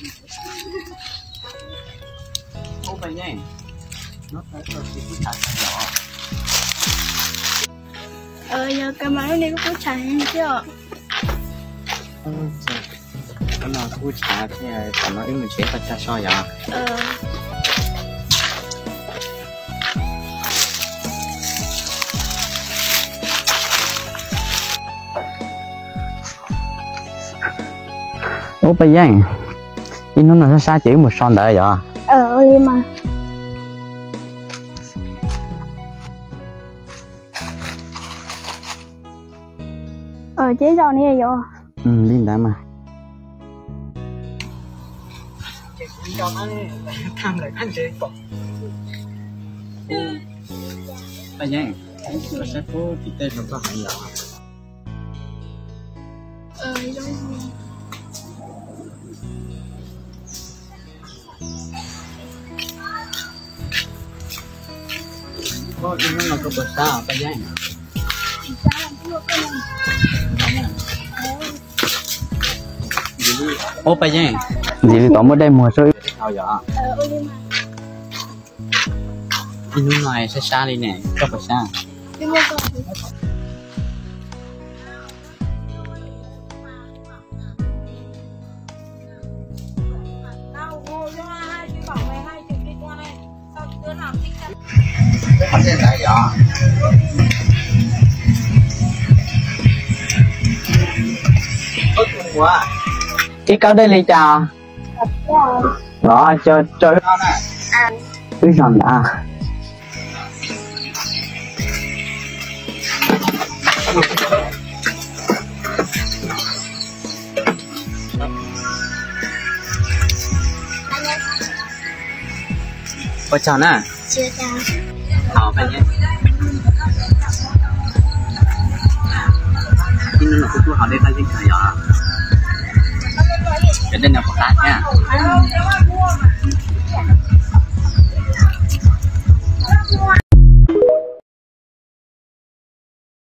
Ub, Paj Yeej, hnub no koj tsis kub tshav tag los? Yog kawg mas, lub niag kuj kub tshav heev thiab os. Hnub no kub tshav thiab, tam no wb mus tsev koj tsa so yom. Ub, Paj Yeej, ib hnub no sab sab ces wb mus so ntawd yom. Ua li mas. Ces zaum no yom. Li ntawd mas. Paj Yeej, koj saib pub tim tej rau koj heev yom. Ib hnub no koj puas sab Paj Yeej? Ub, Paj Yeej, ntxiv li tom muaj dej muag sab yom. Ib hnub no sab sab li ne, koj puas sab? Ib kab dej li cas? Los, wb zog ntawd. Ua tsaug na. Thaum peb, ib hnub no kuv kuj haus dej qab zib kawg yom. Cov dej no puas qab thiab?